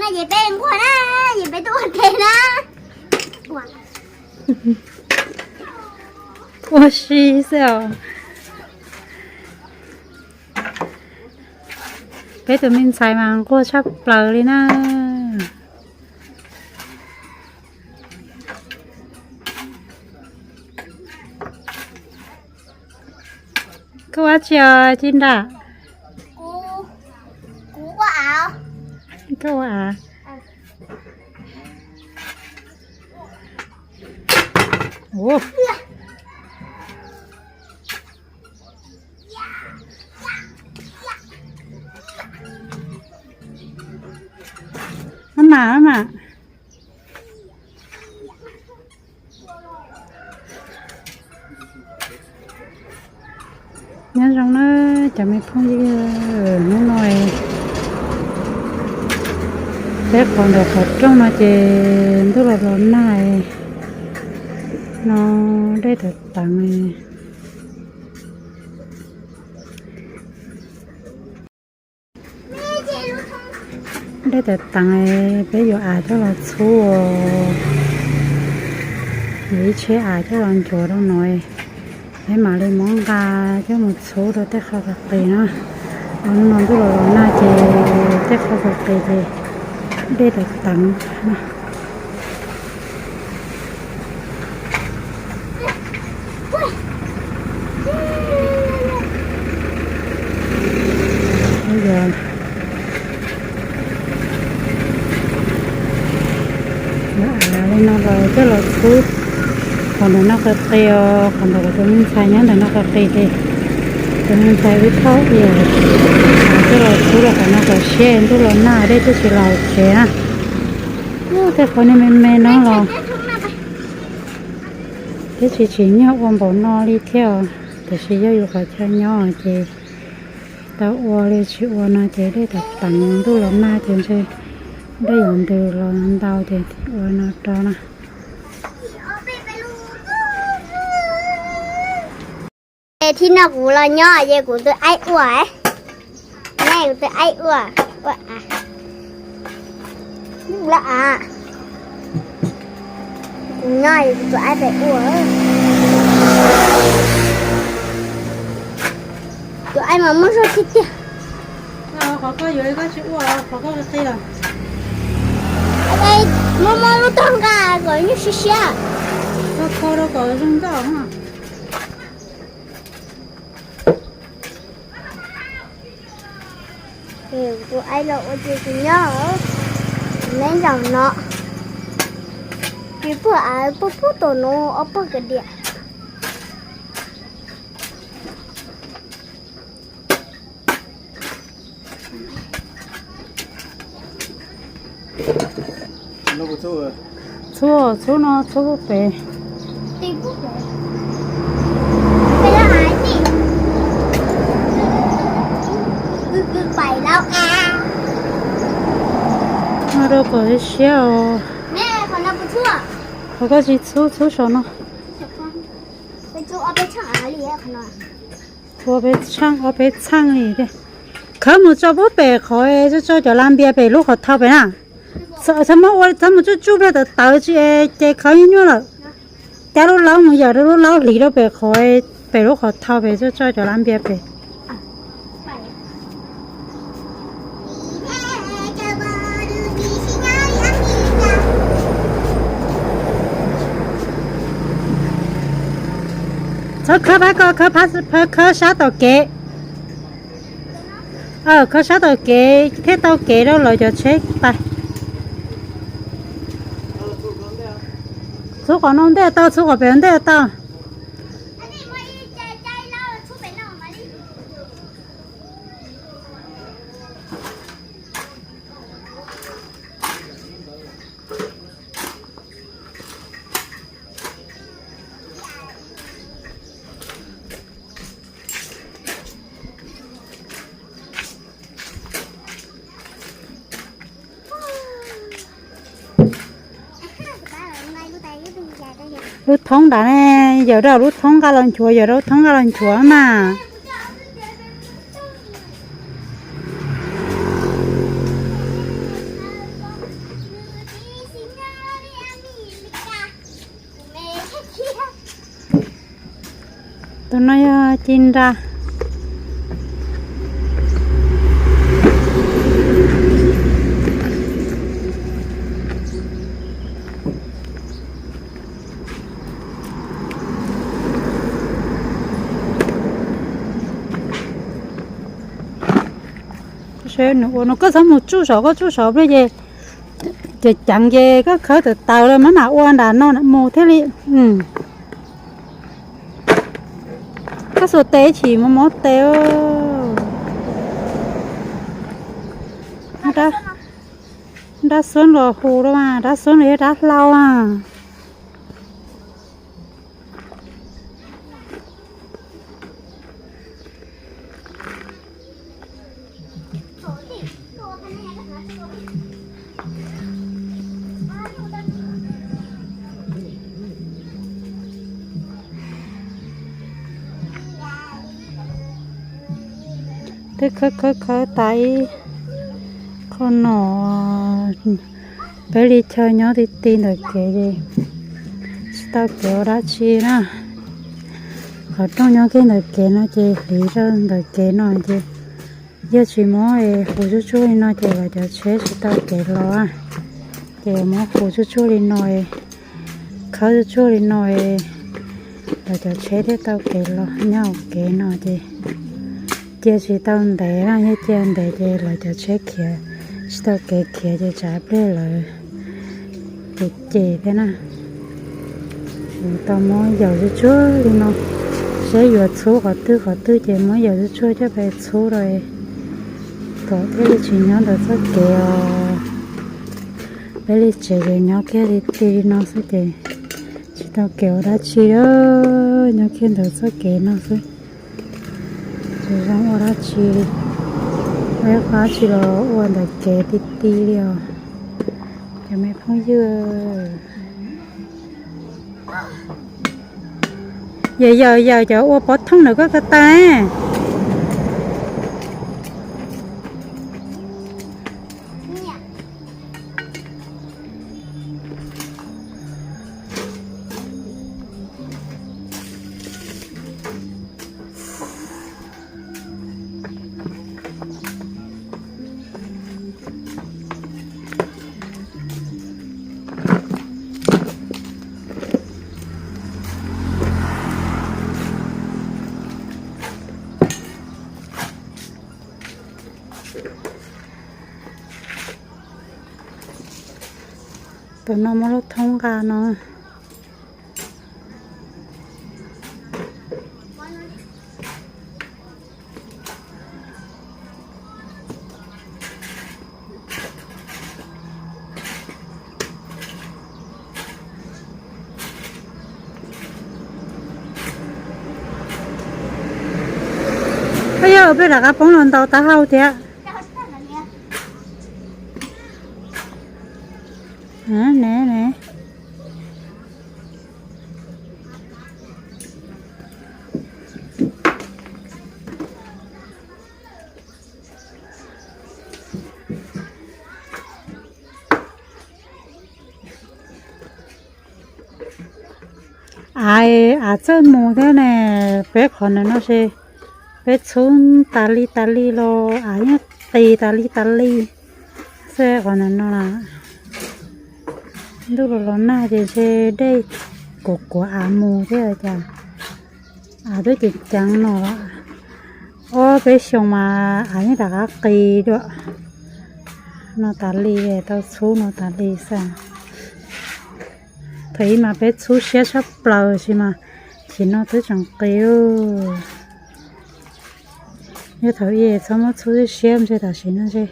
Ces peb nquag na, ces peb tuaj ua teb na. Ua si xwb os. Peb tus me ntxhais mas nquag tshaj plaws li na. Koj ua tsi os Ci Nra? Koj ua av. Maj mam, maj mam. Nyob zoo na cov me phooj ywg, hnub no peb qhov ntawm qhov rooj no ces ntuj los los nag no, dej tawm teev. Dej tawm teev, peb yuav av coj los txhub, yuav ib tsheb av coj los nchuav rau no, peb mam li muab nqa coj mus txhub rau tej qhov qis qis na. Hnub no ntuj los los nag ces tej qhov qis qis ces dej tawm teev na. Li no los coj los txhub qhov ntawm no qis qis os, qhov ntawm kuv tus me ntxhais nyob ntawm no qis qis ces tus me ntxhais wb thauj coj los txhub rau qhov no kom siab, ntuj los nag dej twb tsis los tsev na. Tej qhov niag me me no los twb tsis tsim nyog ua npaum no li thiab, tiam sis yog yus qhov chaw nyob ces tau ua li, tsis ua no ces dej tawm teev ntuj los nag ces ntshe dej yuav ntws los ntau ces ua no rau na. Thib no kuv los nyob ces kuv tus aib ua, ne kuv tus aib ua, ua av, lawv av, kuv nyob kuv tus aib pem ua. Tus aib mas muaj zog tiag tiag. Qhov koj yuav li koj tsis ua, qhov koj qi qi os. Muaj muaj lub tog nqa kom nyuaj siab siab. Koj kho rau kom zoo nkauj. Tus aib los ua ces tus nyob neb nraum no, ces puag av puag puag tom no ob pawg kiag diam. Txhub, txhub no txhub pem. No rau kom siab os. Qhov koj tsis txhub, txhub saum no. Ua peb txheej, ob peb txheej li tiag. Khawb mus tso puag pem qhov tso cov la npias pem lub qhov thau pem na. Txhob muab ua, txhob mus tsuj tsuj pliag tawv tawv tsis ces khawb nyuaj nyuaj lawm. Cab lub laub mus yawm rau lub laub hliv rau pem qhov, pem lub qhov thau pem tso cov la npias pem. Txhob khawb pab ko, khawb, khawb sab tom kev. Khawb sab tom kev thiaj tau kev rau lawv cov tsheb tais. Txhub qhov no ntej tau, txhub qhov pem ntej tau. Lub thoob nrad ne, yawm rau lub thoob nqa los nchuav, yawm rau lub thoob nqa los nchuav mas. Tus no yog ci nra. Nws ua no koj txhob mus tsuj saum, koj tsuj saum pliag ces, ces ceev ces koj khawb tawm taws los maj mam ua nram no mus thiaj li. Koj xuas tes chim mob mob tes. Dab xuab los hu los mas, dab xuab los yog dab hlau a. Twb khawb khawb khawb tas ib qho no, peb li chaw nyob ti ti ntawm kev ces tsis tau kev ua dab tsi na. Qhov rooj nyob kiag ntawm kev no ces hliv rau ntawm kev no ces yog tsis muab hu tsuj tsuag li no ces lawv cov tsheb tsis tau kev los. Ces muab hu tsuj tsuag li no, khawb tsuj tsuag li no, lawv cov tsheb thiaj tau kev los. Nyob hauv kev no ces cia tsis tau ntev na, yog cia ntev ces lawv cov tsheb khiav tsis tau kev khiav ces tsam pliag lawv ces cem thiab na. Kuv tau muab yaum tsuj tsuag li no, seb yuav txhub qhov twg qhov twg ces muab yaum tsuj tsuag coj pes txhub rau kom thiaj li tsis nyob ntawm txoj kev os. Peb li tsev ces nyob kiag li ti li no xwb ces tsis tau kev ua dab tsi, nyob kiag ntawm txoj kev no xwb. Tsis zoo ua dab tsi li, ua ib qho dab tsi los ua ntawm kev ti ti li os cov me phooj ywg. Yawm yawm yawm, cov ua pov thooj ntawm koj ko taw. Tus no muab lub thoob nqa no. Yog peb rov qab poob los ntau taub hau thiab. Ne ne. Av, av txawj mus thiab ne. Peb qhov ntawm no ces peb txhub tas li tas li los av yeej qis tas li tas li xwb. Qhov ntawm no las, ntuj los los nag ces ntshe dej kuav kuav av mus thiab cas. Av twb ceev ceev no, ob peb xyoos mas av yeej rov qab qis dua no tas li, tau txhub no tas li xwb. Thaum ub mas peb txhub siab tshaj plaws sis mas, chim no twb tseem qis. Yog thaum ub txhob muab txhub siab, ntshe tam sim no ntshe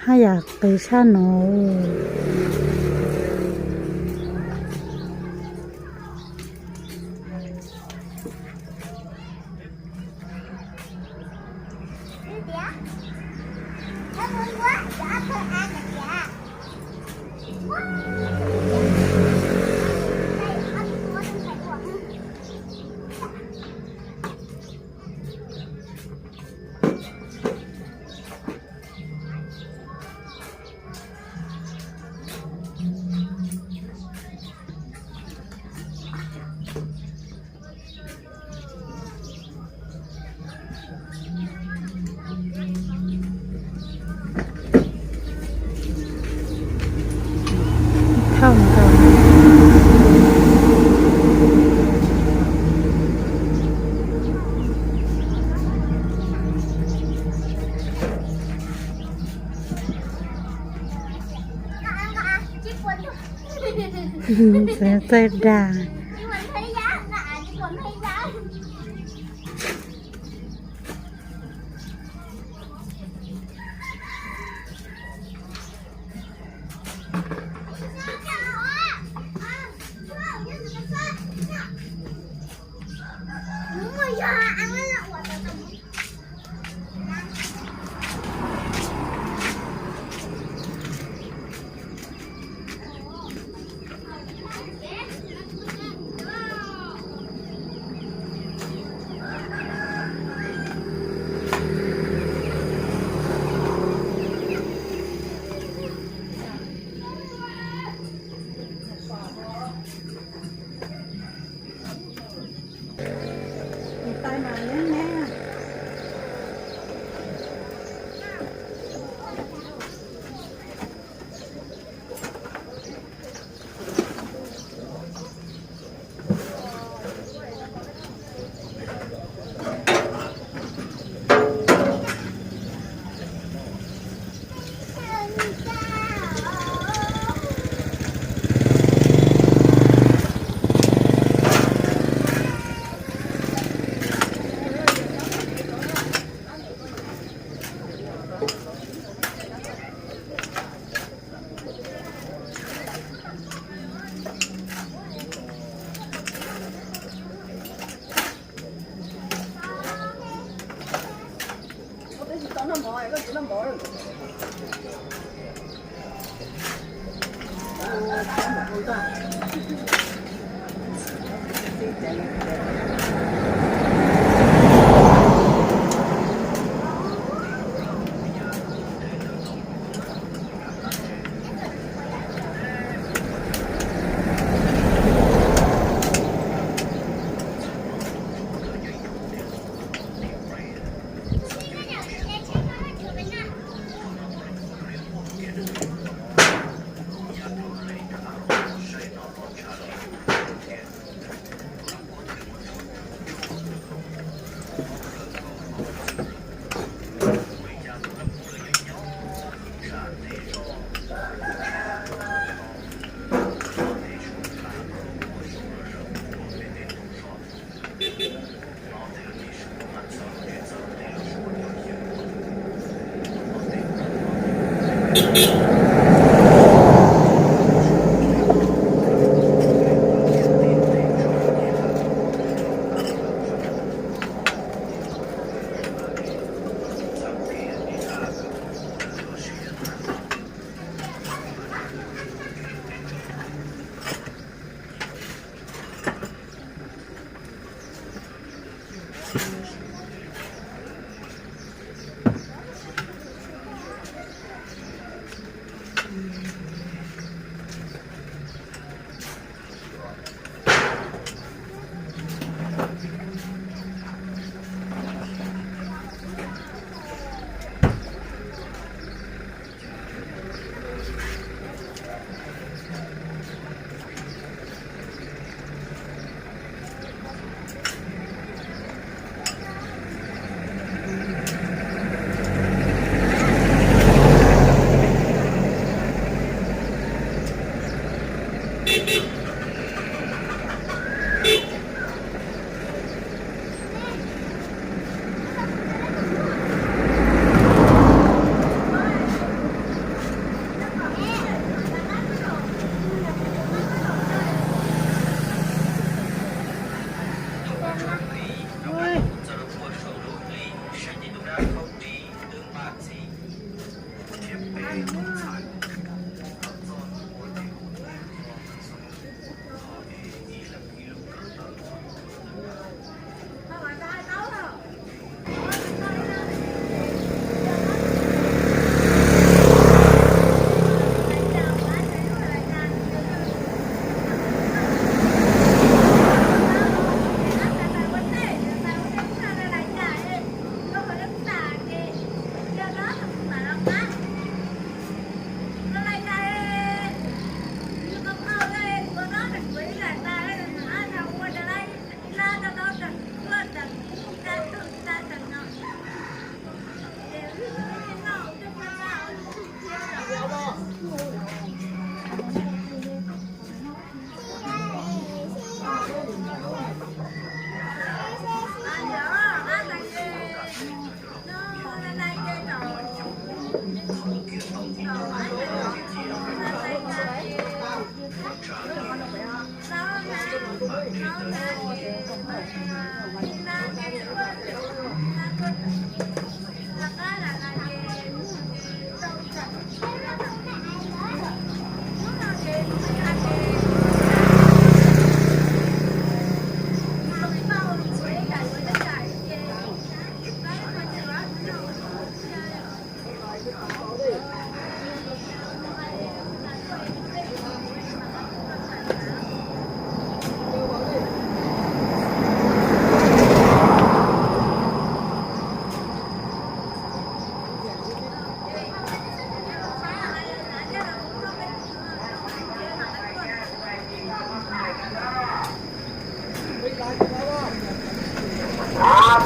haj yam qis tshaj no. Ntxawg txawj dag.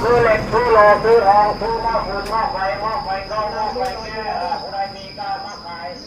Xwb leej xwb los xwb hoo xwb, muab fwm muab fais muab fais nkaub muab fais kiab, hu dai mi ka muab fais.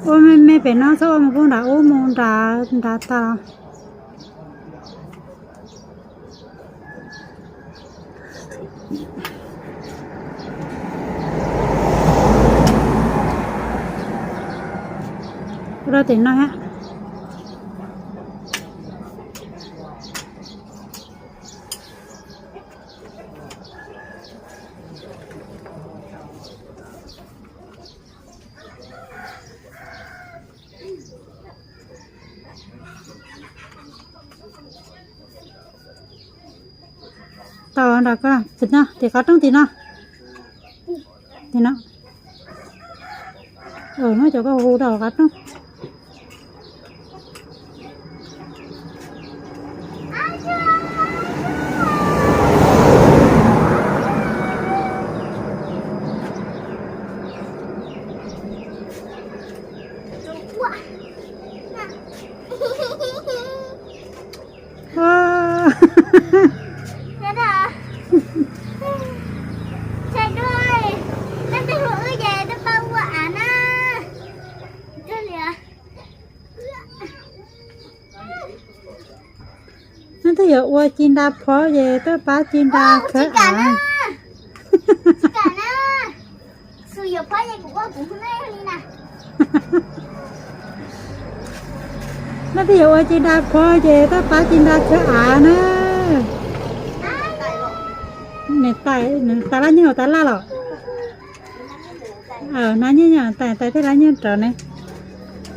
Ua me me pem no txhob ua mus kuj nram ub mus nram nrad tag. Rau tim no thiab. Tau nrog koj tim no, tim qhov rooj tim no. Tim no. Muab cov koj hu rau qhov rooj. Neb twb yuav ua ci nra phob ces twb pab ci nra khawb av. Neb twb yuav ua ci nra phob ces twb pab ci nra khawb av na. Nws tais lab nyob hauv tais laj los? Tais lab nyob rau ne.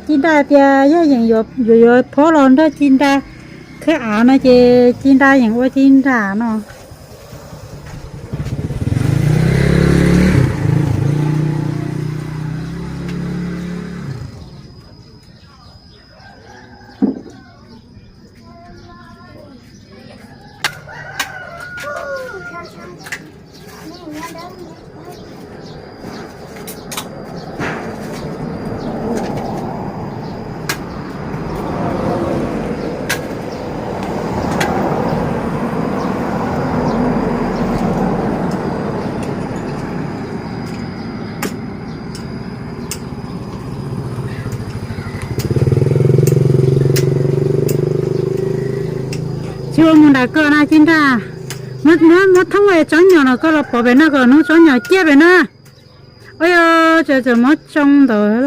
Ci nra tias yog yeem yuav phob los nrog ci nra khawb av no ces ci nra yeem ua ci nra no. Koj na Ci Nra, muab thoob tsob nyom no koj los pov pem no kom hnub tsob nyom ciaj pem na. Ua yog tseem muab tsoo ntawd,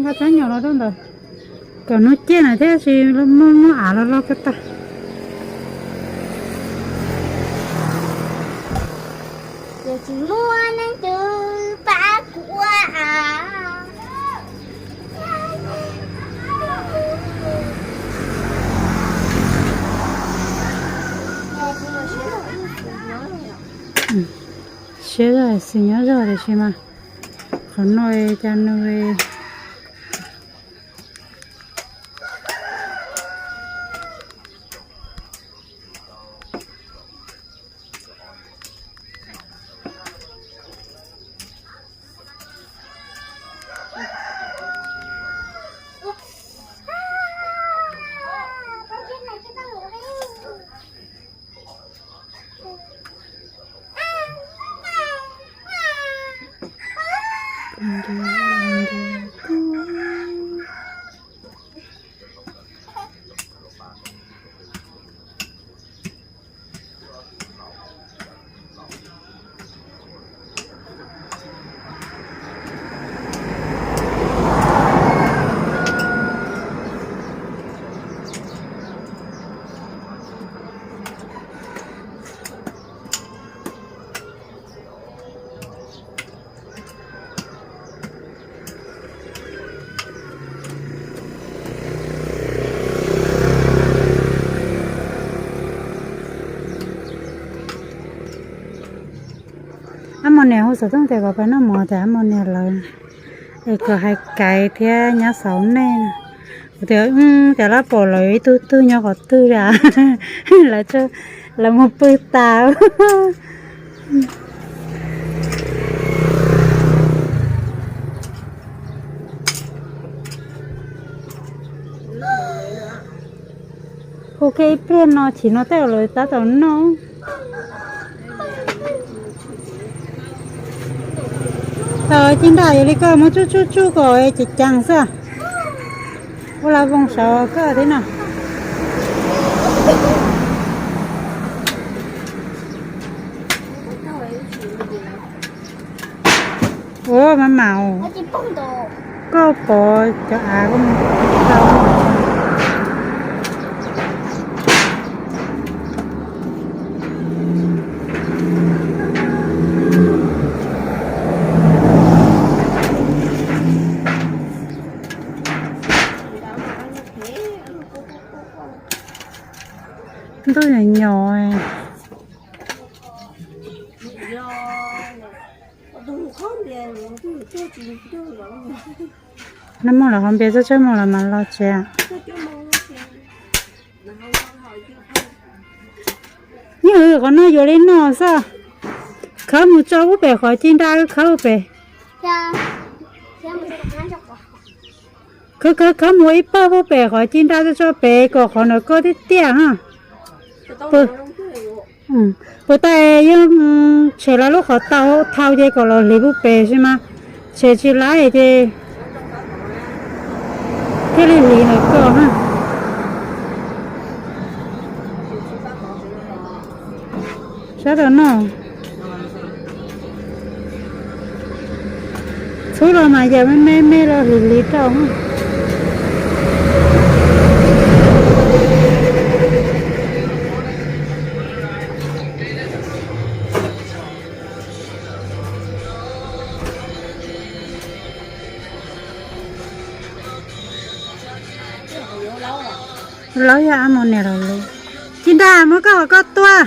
nqa tsob nyom los rau ntawd kom hnub ciaj na thiab tsis muaj muaj av los loj koj tag. Siab zog xwm nyob zog tiam sis mas qhov no cas nws Ab mos niam hu xov tooj tias kom peb noj mov tias ab mos niam lawv es kom hais kaiv thiab nyob xauv nej. Kuv tias, cas lab pom lawv ib tug twg nyob qhov twg a, lawv mus pw tas. Hu kiag ib pliag no chim no tej zaum lawv tab tom noj. Tau Ci Nra, yog li koj muab tsuj tsuj tsuj kom ceev ceev xwb. Ua la voos saud koj thiab no. Ua mas mas, koj pov cov av ko mus tau. Ntuj nyom nyom. Nag hmo los hov npias txog tsawg moos los mas los tsev? Nyob qhov no yuav li no xwb. Khawb mus tso pub pem qhov Ci Nra, khawb pem. Khawb khawb khawb mus ib pawg pub pem qhov Ci Nra tso tso pem kom qhov ntawd koj tiaj tiaj na. Puas tas yeej tshem lawv lub qhov tau thau ces kom los hliv pub pem xwb mas, tshem tsis laib ces thiaj li hliv ntawm koj na. Sab tau no, txhub los mas yam me me me los hliv hliv rau. Laub yog ab mos niam los lawm. Ci Nra, muab koj qhov koj tuaj.